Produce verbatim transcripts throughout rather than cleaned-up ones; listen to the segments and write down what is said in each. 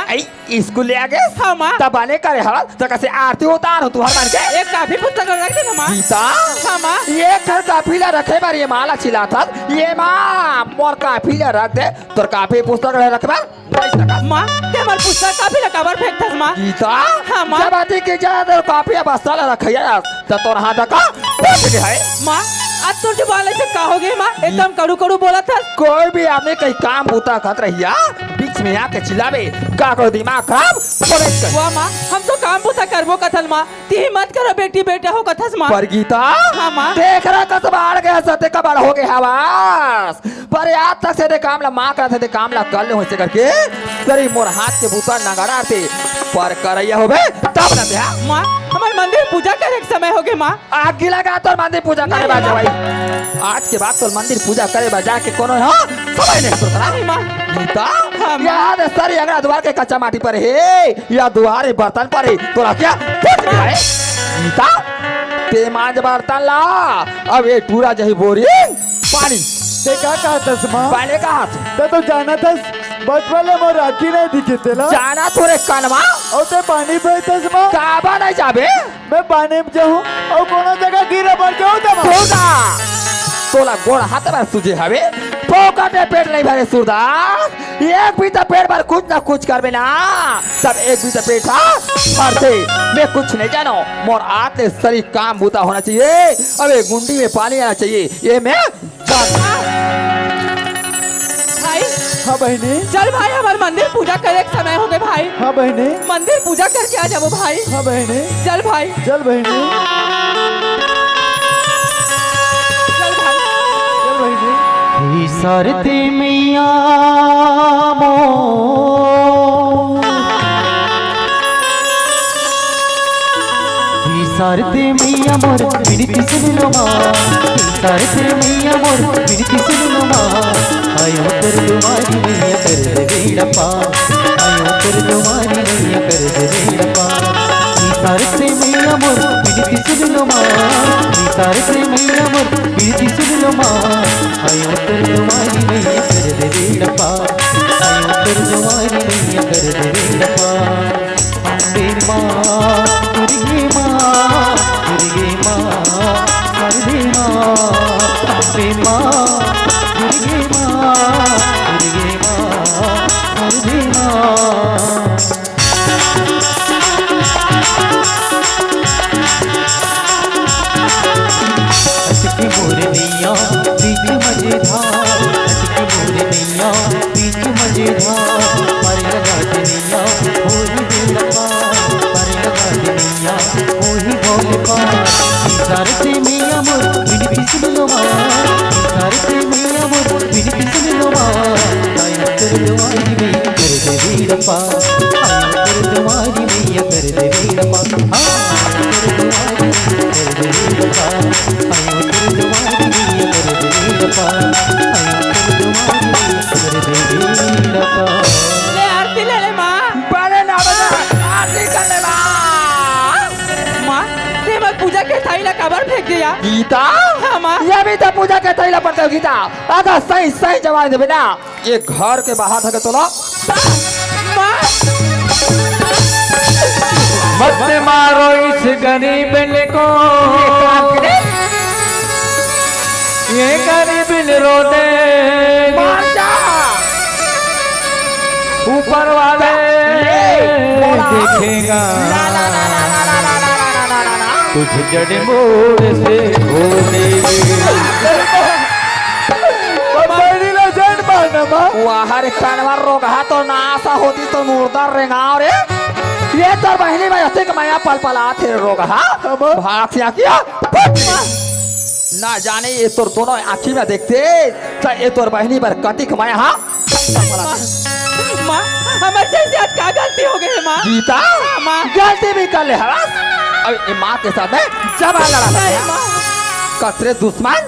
आई, school ले आ गे? हाँ, माँ। तब बने करे हवस, त कसे आरती उतार हो तुहर मन के? एक कापी पुस्तक रख दे ना, माँ। गीता? हाँ, माँ। ये घर कापी ला रखे बर ये माँ ला चिल्लाथस। ये माँ, मोर कापी ला रख दे, तोर कापी पुस्तक ला रखे बर। माँ, ते हमर पुस्तक कापी ला काबर फेंकथस, माँ? गीता? हाँ, माँ। जब आती के जा तोर कापी अब बस्ता ला रखे हस, त तोर हाथ का फट गे हे। माँ, आज तोर जुबान ले से का हो गे, माँ? एकदम कड़ू कड़ू बोलथस। कोई भी आदमी कहीं काम बूता करत रहिया, बीच में आके चिल्लाबे, का करो दिमाग खराब, परेशान कर। वाह माँ, हम तो काम बूता करबो कथन माँ, तिही मत करो बेटी बेटा हो कथस माँ। पर गीता, हाँ माँ। तेकरा कस बाढ़ गया सते का बड़ हो गया हवस। पर आज तक से ते काम ला माँ करत हे, ते काम ला कर ले होइसे करके, तेरी मोर हाथ के बूता नगड़ा ते, पर करैया होबे, तब न ते। माँ, हमर मंदिर पूजा करे के समय हो गे माँ। आगी लगा तोर मंदिर पूजा करे बर जवाई। आज के बाद तोर मंदिर पूजा करे बर जाके कोनो ह समय नहीं तो करा। नहीं माँ। गीता, हाँ, माँ। याद सर अंगना द्वार के कच्चा माटी पर हे, या दुआर में बर्तन पर हे, तोरा क्या कुछ नहीं है? गीता, ते मांज बर्तन ला, अब ये टूरा जही बोरिंग पानी। ते का कहतस माँ? पहले कहा था। ते तो जानत हस, बचपन ले मोर आँखी नहीं दिखे तेला। जाना तोरे कनवा। अउ ते पानी फेंकतस माँ। काबा नहीं जाबे? मैं पानी में जाहूँ अउ कोनो जगह गिरे पड़ जाहूँ त माँ। सुरदास, तोला गोड़ हाथ बर सूझे हवे, फोकट में पेट नहीं भरे सुरदास। एक भी तो पेट बर कुछ ना कुछ करबे ना, तब एक भी तो पेट हा भरथे। मैं कुछ नहीं जानो, मोर आते सरी काम बूता होना चाहिए। अबे गुंडी में पानी आना चाहिए, ये मैं जान। भाई, हाँ बहिनी। चल भाई, हमर मंदिर पूजा करे के समय हो गे भाई। हाँ बहिनी। मंदिर पूजा करके आ जाबो भाई। हाँ बहिनी। चल भाई। चल बहिनी। चल भाई। चल बहिनी। ईसरते मैया मोर। ईसरते मैया मोर बिनती सुन लो माँ। ईसरते मैया मोर बिनती सुन लो माँ। आयो तोर दुआरी मैया कर दे बेड़ा पार। आयो तोर दुआरी मैया कर दे बेड़ा पार। ईसरते मैया मोर बिनती सुन लो माँ। ईसरते मैया मोर बिनती सुन लो माँ। आयो तोर दुआरी मैया कर दे बेड़ा पार। आयो तोर दुआरी मैया कर दे बेड़ा पार। अम्बे माँ, दुर्गे माँ, दुर्गे माँ, अम्बे माँ, अम्बे माँ, दुर्गे माँ, दुर्गे माँ, अम्बे माँ। अटकी मोर नैया बीच मझधार, अटकी मोर नैया बीच मझधार, पार लगा दे नैया होई बेड़ा पार, पार लगा दे नैया होई भोले पार। ईसरते मैया मोर बिनती सुन लो माँ, ईसरते मैया मोर बिनती सुन लो माँ। आयो तोर दुआरी मैया कर दे बेड़ा पार। आयो तोर दुआरी मैया कर दे बेड़ा पार। हाँ, आयो तोर दुआरी मैया कर दे बेड़ा पार। आयो तोर दुआरी मैया कर दे बेड़ा पार। आयो तोर दुआरी मैया कर दे बेड़ा पार। ले आरती ले ले माँ। बड़े ना बजा, आरती कर ले माँ। माँ, ते हमर पूजा के थाली ला काबर फेंक दे या? गीता? हाँ माँ। ये भी तो पूजा के थाली ला पड़ता है गीता। अगर सही सही जवाब देबे ना, ये घर के बाहर धके तोला। माँ। मत मारो इस गरीब ने को, ये गरीब ने रोने। मार जा। ऊपर वाले ये बोला। देखेगा। ना, ना, ना। तुझ जड़ मूल से खोदेंगे। बहिनी ला जड़ मारना माँ। वाह रे कनवा रोगहा, तो नासा होती तो मुर्दा रेंगाव रे। ये तोर बहिनी में अतिक मया पल पल आथे रोगहा। अब? भाग से आखिया। ना जाने ये तोर दोनों आँखी में देखते, तो ये तोर बहिनी बर कतिक मया हा। माँ, माँ, हमर से आज का गलती हो गई है, माँ? गीता, हाँ, माँ। गलती भी कर ले हवस। अब ये माँ के साथ में जबान लड़ा नहीं, है। माँ। कतरे दुश्मन,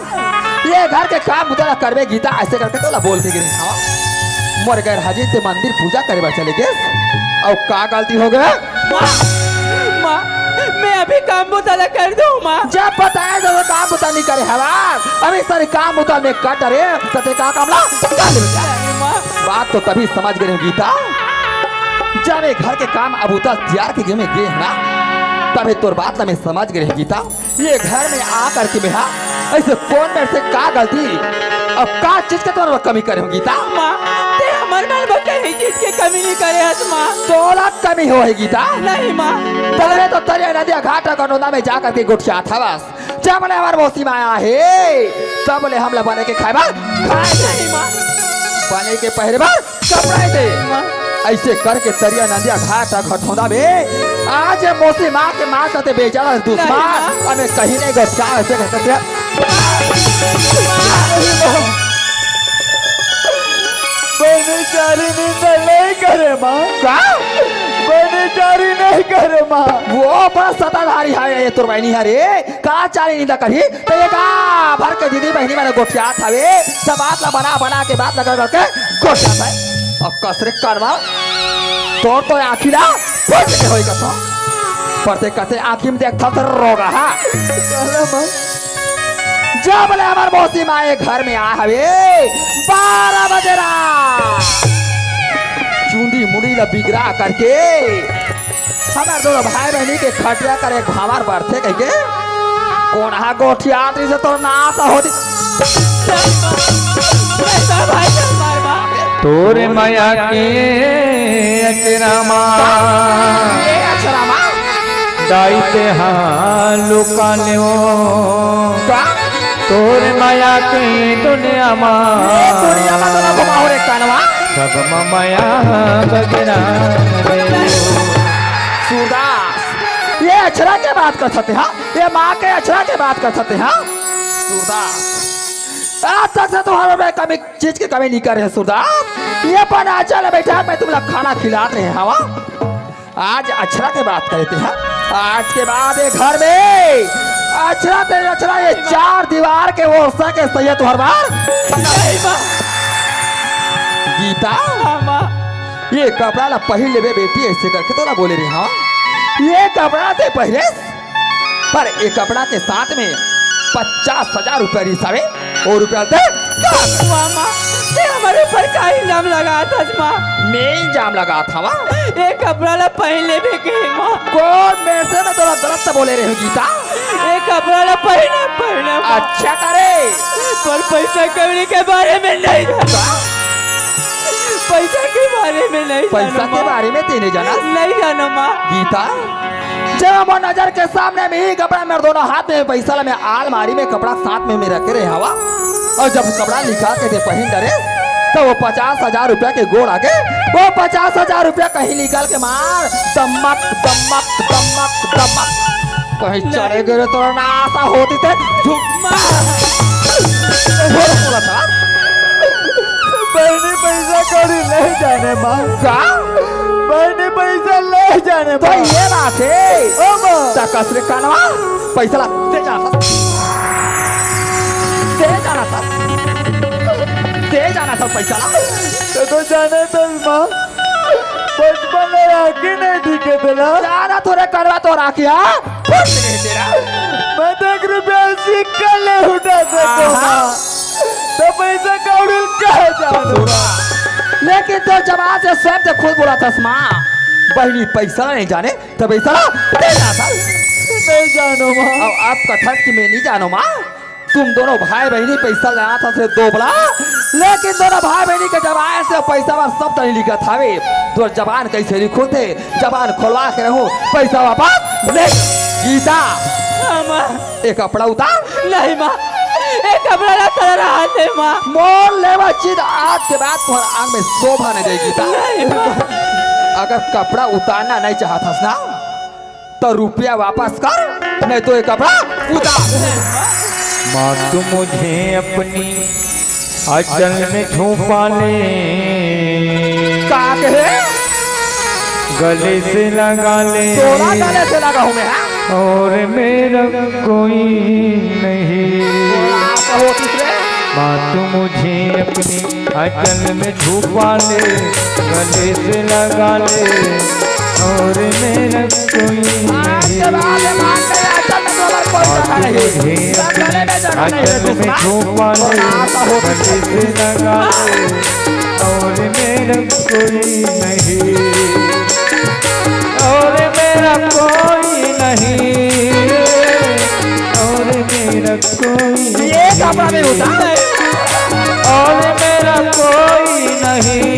ये घर के काम बुता ला करबे गीता, ऐसे करके तोला बोल के गिरे हवा। मोर गैर हाजिर ते मंदिर पूजा करे बर चले गेस। अब का गलती हो गया? माँ, माँ, मैं अभी काम बुता ला कर दूँ, माँ। जब बताया जब काम बुता नहीं करे हवा, अभी सारी काम बुता में कट रे, तो ते का काम ला कर ले बेटा। नहीं, माँ। बात तो तभी समझ गए हो गीता, तब ये घर के काम अब उतर तियार के जेमे गे हे ना, तभे तोर बात ला मैं समझ गे रहेंव गीता। ये घर में आ करके मैं हा ऐसे कोन मेर से का गलती, अब का चीज के तोर कमी करे हों गीता? माँ, तें हमर मन बर कहीं चीज के कमी नहीं करे हस माँ। तोला कमी होही गीता? नहीं माँ। तभे तो तरिया नदिया घाट अउ गटोंदा में जा करके गोठियात हवस। जब ले हमर मौसी माँ आए हे, तब ले हमला बने के खाए बर खाए दे। नहीं माँ। बने के पहिरे बर कपड़ा दे। माँ। ऐसे करके तरिया नदिया घाट अउ गटोंदा में आज मौसी माँ के माँ साथे बेचारा दुश्मन, नहीं माँ। हमें कहीं नहीं गो चार से कहते थे। बहिनी चारी निंदा नहीं करे माँ। का? बहिनी चारी नहीं करे माँ। वो बड़ा सताधारी है ये तोर बहिनी हरे। का चारी निंदा करही? त ये का भर के दीदी बहिनी मन गोठियात हवे, सब बात ला बना बना के बात ला कर करके गोठियात हे। अब कसरे करवा तोर तो आँखी ला फूट के होई कथो। पर तें कते आँखी में देखथस रोगहा। जब ले हमर मौसी माँ ये घर में आए हवे, बारह बजे रात चुंदी मुड़ी ला बिगरा करके हमर दोनों भाई बहिनी के खटिया कर एक भांवर बरथे कहिके कोन हा गोठियात रहिसे तोर नाश होती। तोर मया के अचरा मा ये अचरा मा। दाई तेहा लुका लेवो। का? तोर मया के दुनिया मा। ये दुनिया मा तोला घुमाओ रे कानवा। सब मा मया बगना रे। सूरदास, ये अचरा के बात करथस तें हा? ये माँ के अचरा के बात करथस तें हा? सूरदास, आज तक से तोहर में कमी, चीज के कमी नहीं करे हंव सूरदास। ये अपन आंचल में बैठा मैं तुमला खाना खिलात रहे हवा। आज अचरा के बात करत हस। आज के बाद ये घर में अचरा ते अचरा, ये चार दीवार के ओर से के सही तुहर बार। नहीं माँ। गीता, हाँ माँ। ये कपड़ा ला पहिर लेबे बेटी, ऐसे करके तोला बोले रहे हंव। ये कपड़ा ते पहिरे, पर ये कपड़ा के साथ में पचास हजार रुपया रिहिस हवे, वो रुपया दे। माँ, माँ, तें हमर ऊपर का इल्जाम लगात हस माँ? मैं इल्जाम लगात हंव? ये कपड़ा ला पहिर लेबे के माँ। कोन मेर से मैं तोला गलत से बोले रहे हंव गीता? ये कपड़ा ला पहिर ना, पहिर ना माँ। अच्छा करे। पर पैसा कौड़ी के बारे में नहीं जानंव। पैसा के बारे में नहीं पैसा जानंव के माँ। बारे में तें नहीं जानस? नहीं जानंव माँ। गीता, जब मोर नजर के सामने में ये कपड़ा, मेरे दोनों हाथ में पैसा ला, मैं आलमारी में कपड़ा साथ में मैं रखे रहे हंव, अउ जब कपड़ा निकाल के तें पहिन डरेस, त वो पचास हजार रुपया के गोड़ आगे, वो पचास हजार रुपया कहीं निकाल के मार, दमक, दमक, दमक, दमक। कहीं चले गे रे तोर नाश होतिस ते। झूठ। झूठ बोलत हस। बहिनी पैसा कौड़ी नहीं जाने माँ। का? बहिनी पैसा नहीं जाने तो माँ। ये बात हे। ओ माँ। त कसरे कानवा, पैसा ला, तें जानथस। तें जानथस। तें जानथस पैसा ला। तें तो जानथस माँ। बचपन में आँखी नहीं दिखे तेला। जानथों रे कानवा तोर आँखी, हाँ? फुट गए तेरा। मैं तो एक रुपया सिक्का ले उठा सकता हूँ आहा। माँ। त पैसा कौड़ी कहाँ जानो? लेकिन तोर जबान से स्वयं ते खुद बोलथस माँ, बहिनी पैसा नहीं जाने, त पैसा ला तें जानथस। नहीं जानों माँ। अब आप कथस कि मैं नहीं जानों माँ, तुम दोनों भाई बहिनी पैसा ला जानथस दोबला, लेकिन दोनों भाई बहिनी के जबान से पैसा बर सब तनी लिखत हवे। तोर जबान कैसे नहीं खुलथे? जबान खोलवा के रहूं, पैसा वापस ले। गीता, हाँ माँ। ये कपड़ा उतार। नहीं माँ, ये कपड़ा ला तोर रहन दे माँ। मोर लेवा चीज आज के बाद तोहर आंग में शोभा नहीं देगी गीता। नहीं माँ। अगर कपड़ा उतारना नहीं चाहथस ना, तो रुपया वापस कर, नहीं तो ये कपड़ा उतार। माँ, तू मुझे अपनी आंचल में छुपा ले। का कहे? गले से लगा ले। तोरा गले से लगा हूँ मैं, हाँ? और मेरा कोई नहीं। तोरा आप हो दूसरे? माँ, तू मुझे अपनी आंचल में छुपा ले, गले से लगा ले, और मेरा कोई आज के बाद ये बात नहीं, आंचल में तो अगर कोई जगह नहीं। मुझे सब गले में जगह नहीं है, आंचल में दूसरा। छुपा ले, और आप हो गले से लगा ले, और मेरा कोई नहीं। और मेरा कोई नहीं, और मेरा कोई ये कपड़ा भी उतार। और मेरा कोई नहीं,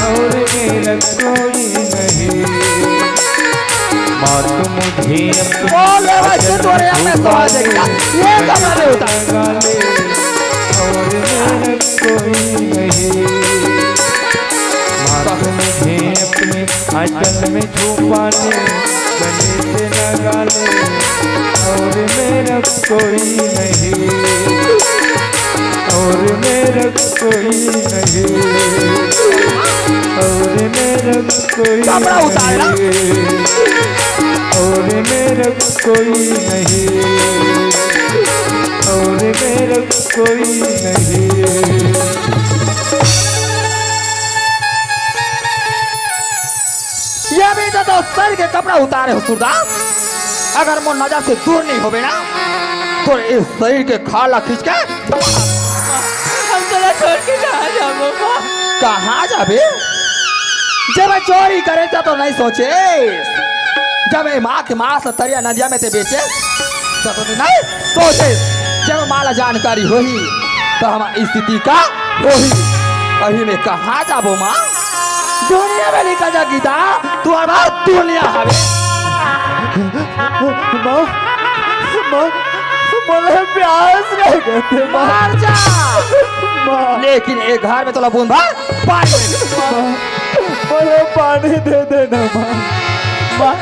और मेरा कोई नहीं। माँ तुम मुझे अपने बोले बच्चे तोरे यहाँ पे सवाल देखा। ये कपड़ा भी उतार। लगा ले, और मेरा कोई नहीं। माँ तुम मुझे अपने आंचल में छुपा ले, गले से लगा ले, और मेरा कोई नहीं, और मेरा कोई नहीं, और मेरा कोई कपड़ा उतार ना। नहीं, और मेरा कोई नहीं, और मेरा कोई नहीं। ये भी तो, तो शरीर के कपड़ा उतारे हो सूरदास। अगर मोर नजर से दूर नहीं होबे ना, तो इस शरीर के खाल ला खींच के हम तोला छोड़ के कहाँ जाबो माँ? कहाँ जाबे? जब चोरी करे त तो नहीं सोचे, जब ए माँ के मांस तरिया नदिया में ते बेचे, त तो नहीं सोचे। जब माँ ला जानकारी होही, तो हमार स्थिति का होही? अभी मैं कहाँ जाबो माँ? दुनिया में निकल जा गीता, तू हमार दुनिया हवे। माँ, माँ, मोला प्यास लगत हे, माँ। मर जा। माँ। लेकिन ए घर में तोला बूंद भर पानी नहीं। माँ, मोला पानी दे दे ना, माँ। माँ,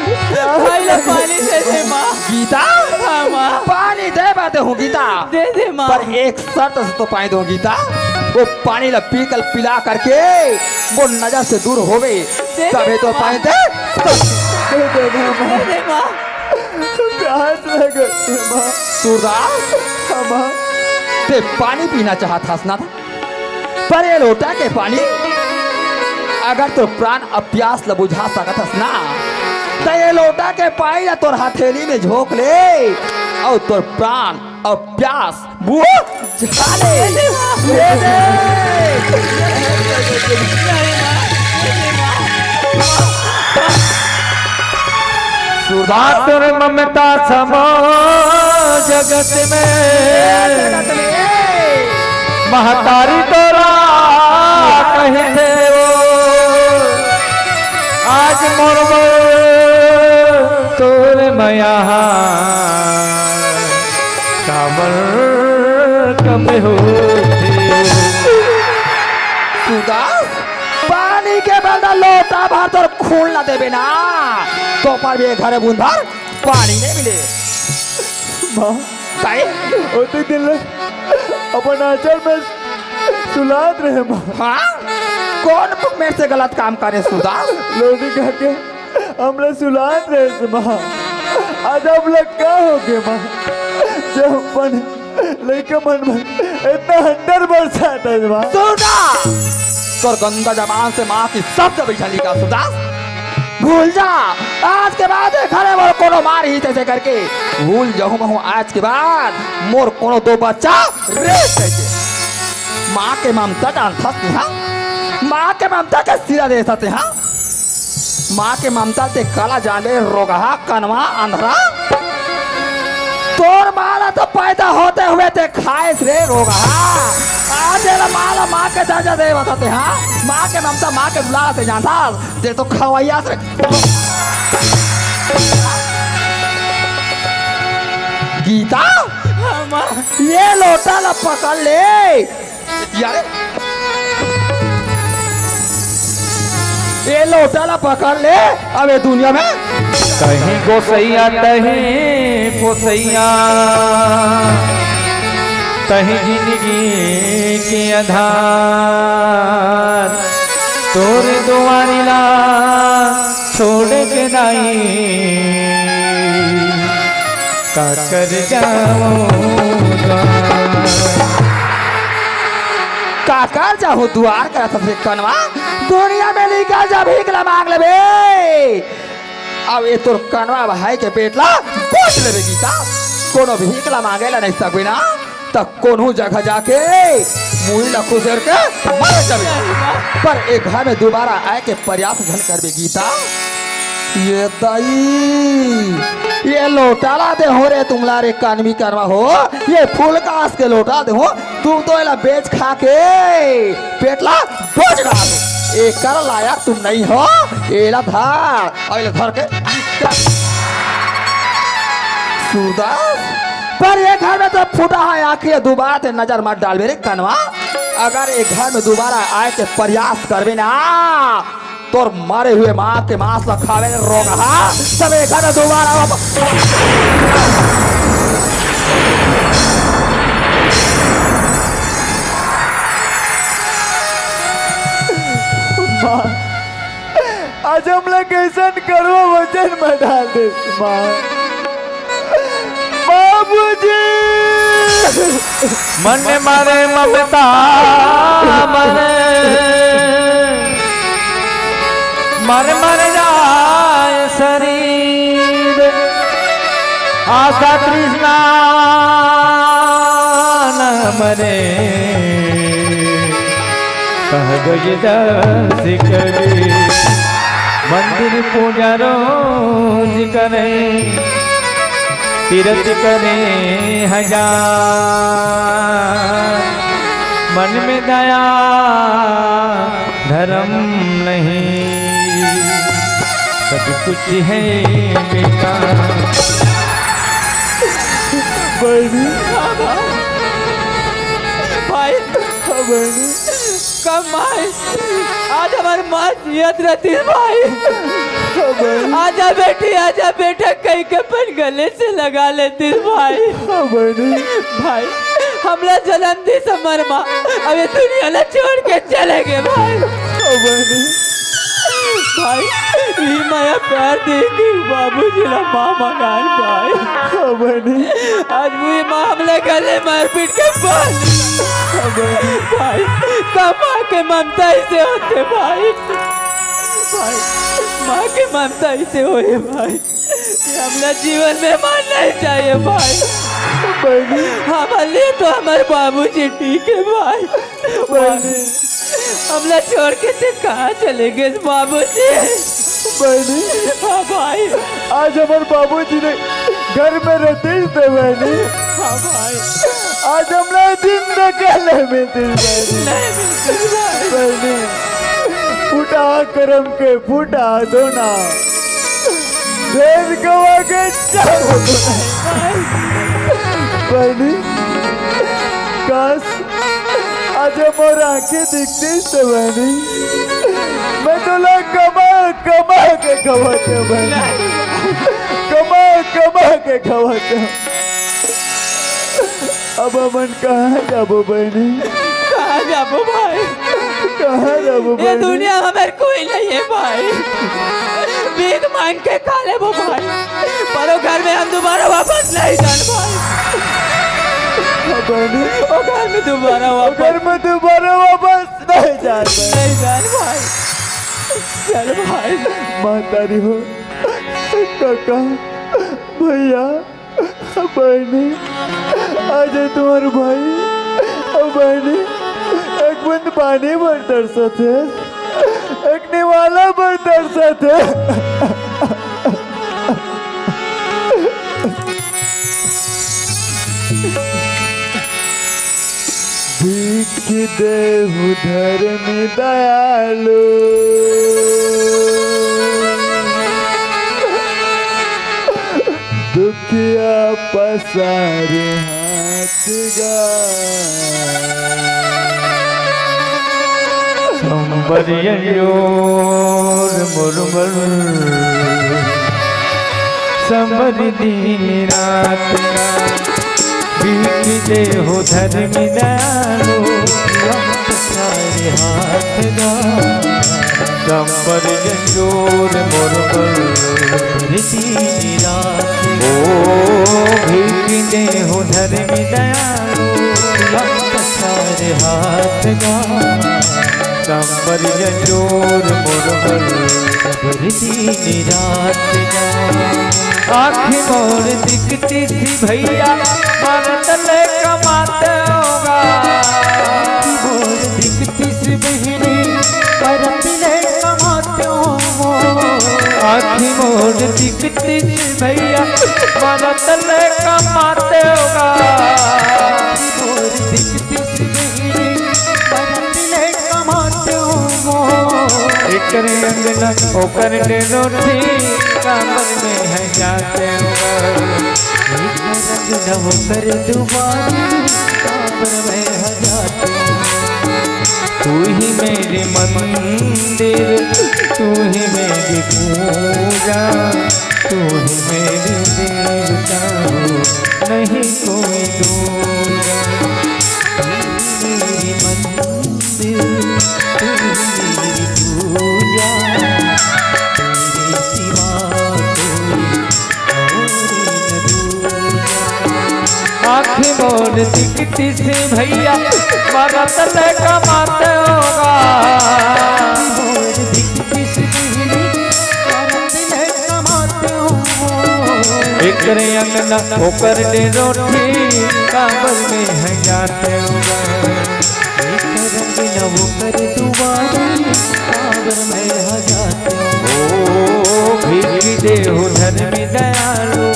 भाई ला पानी दे दे, माँ। गीता? हाँ, माँ। पानी दे बाते हूँ, गीता। दे दे, माँ। पर एक शर्त से तो पानी दो, गीता। वो पानी ला पी कर पिला करके वो नजर से दूर होवे, दे दे, तबे तो माँ। पानी दे। दे दे ना, माँ। दे दे, माँ। प्यास लगत हे, माँ। सूरदास, हाँ, माँ। ते पानी पीना चाहत हस ना, पर ये लोटा के पानी, अगर तोर प्राण अउ प्यास ल बुझा सकत हस ना, त ये लोटा के पानी ल तोर हथेली में झोंक ले, अउ तोर प्राण अउ प्यास बुझा ले। ये दे। सूरदास तोर ममता समा जगत में, महतारी तोला कहिथे वो, आज मोर बर तोर मया काबर कम होथे। सूरदास, पानी के बदला लोटा भर तोर खून ला देबे ना, तो पर भी ए घर बूंद भर पानी नहीं मिले। माँ, काहे? ओती दिन ले अपन आंचल में सुलात रहे, माँ। हाँ? कौन मेरे से गलत काम करे, सूरदास? लोटा खा के हमला सुलात रहे, माँ। आज अब लग का हो गए, माँ? जब अपन लइका मन में इतना हंटर बरसात हे, माँ। सूरदास! तोर गंदा जबान से माँ की शब्द बैठा निकाल, सूरदास। भूल जा, आज के बाद ए घरे मोर कोनो माँ रही तैसे करके। भूल जाहूँ महूँ आज के बाद मोर कोनो दो बच्चा रही तैसे। माँ के ममता जानथस तेहा? माँ के ममता के सिरा देथस तेहा? माँ के ममता ते काला जाने रोगहा कनवा अंधरा। तोर माँ ला तो पैदा होते हुए ते खाएस रे रोगहा। आज तेला माँ ला माँ के दर्जा दे बताते, हाँ? माँ के ममता, माँ के दुलार ते जानथस, ते तो खवैयास रे। गीता, हाँ, माँ। ये लोटा ला पकड़ ले। यार, ये लोटा ला पकड़ ले, अब ये दुनिया में कहीं गोसैया, कहीं पोसैया, कहीं जिंदगी के आधार, तोर दुआरी ला छोड़ के दाई काकर जाऊंगा। काकर जाहूं दुआर करत हस रे कनवा, दुनिया में निकल जा भीख ला मांग लेबे। अब ये तोर कनवा भाई के पेट ला पूछ लेबे गीता, कोनो भीख ला मांगे ला नहीं सकबे ना। त कोनो जगह जाके मुड़ी ला खुसेर के मर जाबे। पर ए घर में दोबारा आए के प्रयास झन करबे गीता। ये दाई, ये लोटा ला दे हो रे तुमला रे कानवी कानवा हो, ये फूल कास के लोटा दे हो, तुम तो एला बेच खा के पेट ला बोझ डाल। एकर लायक तुम नहीं हो, एला धर, अउ एला धर के सूरदास, पर ये घर में तो फूटा है आखिर, दोबारा ते नजर मत डालबे रे कनवा। अगर ये घर में दोबारा आए के प्रयास करबे ना, तोर मरे हुए माँ के मांस ला खावे रे रोगहा, तब ये घर में दोबारा वापस माँ, आज हमला कइसन कड़वा वचन में डाल दे माँ। बाबूजी! मन मारे ममता, मरे मर मर जाए शरीर, आशा तृष्णा न मरे। कह गई दस कबीर, मंदिर पूजा रोज करें, तीरथ करें हजार, मन में दया धर्म नहीं, सब कुछ है बेकार। बहनी, भाई, बहनी, कमाए, आज हमारे माँ जियत रहतीस भाई। बहनी। आजा बेटी, आजा बेटा, कहि के अपन गले से लगा लेतीस भाई। बहनी। भाई, हमला जन्म दीस हमर माँ, अब ये दुनिया ला छोड़ के चले गे भाई। बहनी। भाई, ये मया प्यार देख के बाबूजी ला माँ मँगाएन भाई। बहनी। आज भी माँ हमला गले मारपीट के बाहर। बहनी। भाई, का माँ के ममता अइसे होथे भाई। भाई, माँ के ममता अइसे होए भाई। ये हमला जीवन में मरना ही चाहिए भाई। बहनी। हमारे लिए तो हमारे बाबूजी ठीक है भाई। बहनी। हमला छोड़ के ते कहाँ चले गे बाबूजी? बहनी। हाँ भाई। आज हमर बाबूजी नहीं घर में रहतीस ते बहनी। हाँ भाई। आज हमला जिंदा काला मिलतीस बहनी। नहीं मिलतीस भाई। बहनी, फूटा करम के फूटा दोना, भेद गवा के चाहो दोना। बहनी, काश आज मोर आँखी दिखतीस ते बहनी, मैं तोला कमा कमा के खवातेंव बहनी, कमा कमा के खवातेंव। अब हमन कहाँ जाबो बहनी? कहाँ जाबो भाई? कहाँ जाबो ये बहनी? दुनिया में हमार कोई नहीं है भाई। भीख मांग के खा लेबो भाई, पर वो घर में हम दोबारा वापस नहीं जान भाई। हाँ बहनी। वो घर में दोबारा वो वापस घर में दोबारा वापस नहीं जान बहनी। नहीं जान भाई। चल भाई। महतारी हो, काका, भैया, बहनी, आज तुम्हार भाई, बहनी, एक बूंद पानी बर तरसत हे, एक निवाला बर तरसत हे। भीख देहु धर्म दयालु, दुखिया पसारे हाथ गा। संबरियन जोर मुरमर, संबर दिन रात गा। भीख देहु धर्म दयालु, हम पसारे हाथ गा। संबर जंजोर मोर पर रीति निराश। ओ भीख देहु धर्म दयालु, हम पसारे हाथ गा। संबर जंजोर मोर पर रीति निराश गा। आँखी मोर दिखतीस भैया, मानत ले कमाते होगा। मोर दिखतीस बहिनी, मरत ले कमाते हो। आँखी मोर दिखतीस भैया, मरत ले कमाते होगा। मोर दिखतीस बहिनी, मरत ले कमाते हो। एकर अंगना ओकर डेरोठी, काबर में है जाते हो। एकर अंगना ओकर दुआरी, काबर में है जाते हो। तू ही मेरी मंदिर, तू ही मेरी पूजा, तू ही मेरी देवता हो, नहीं कोई दूजा। तू ही मेरी मंदिर, तू ही मेरी पूजा, तेरे सिवा कोई आँखी मोर दिखतीस भैया, मरत ले कमाते होगा। एकरे अंगना ओकर डेरोठी, काबर में है जाते होगा। एकरे अंगना ओकर दुआरी, काबर में है जाते होगा। ओ, भीख देहु धर्म दयालु,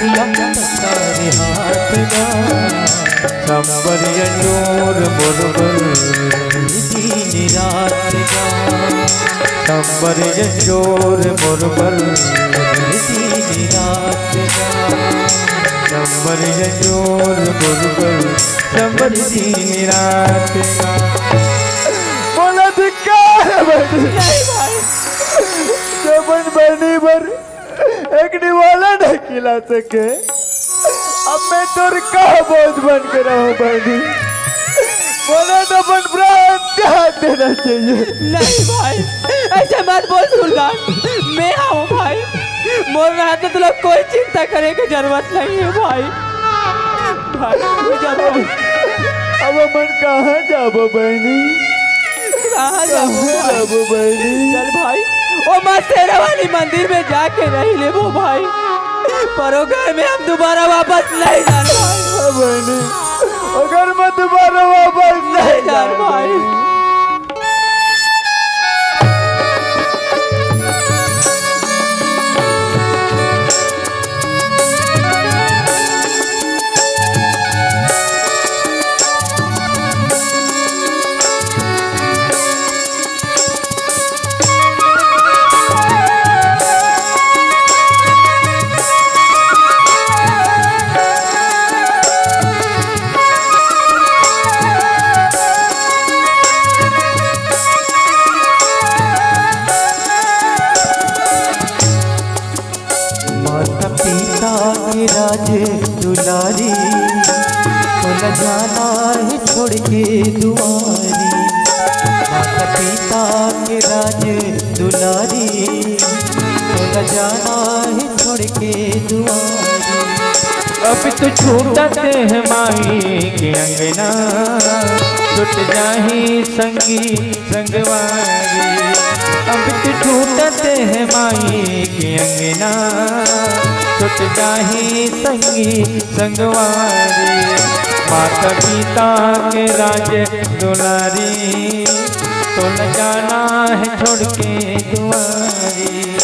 या सारे हाथ गा। संबर या चोर मोर बर दिन रात गा। संबर या चोर मोर बर दिन रात गा। संबर या चोर मोर बर संबर दिन रात गा। बोला धिक्कार है बहिनी। नहीं भाई। जबन बहिनी बर एक निवाला नहीं खिला सके, अब मैं तोर का बोझ बन के रहूं बहिनी? मोला तो अपन प्राण त्याग देना चाहिए। नहीं भाई, ऐसे मत बोल सुल्तान, मैं हूँ भाई, मोर रहते तुला कोई चिंता करे के जरूरत नहीं है भाई। भाई, तू जा भाई। अब अपन कहाँ जाबो बहिनी? कहाँ जाबो कहाँ भाई? जाबो बहिनी? चल भाई, ओ माँ शेरा वाली मंदिर में जाके रह लेबो भाई, पर ओ घर में हम दोबारा वापस नहीं जाना भाई। हाँ बहिनी, ओ घर में दोबारा वापस नहीं नहीं जाना जाना भाई। माता पिता के राज दुलारी, तोला जाना है छोड़ के दुआरी। माता पिता के राज दुलारी, तोला जाना है छोड़ के दुआरी। अब तो छूटत है माई के अंगना, छूट जाही संगी संगवारी। अब तो छूटत है माई के अंगना, छूट जाही संगी संगवारी। माता पिता के राज दुलारी, तोला जाना है छोड़ के दुआरी।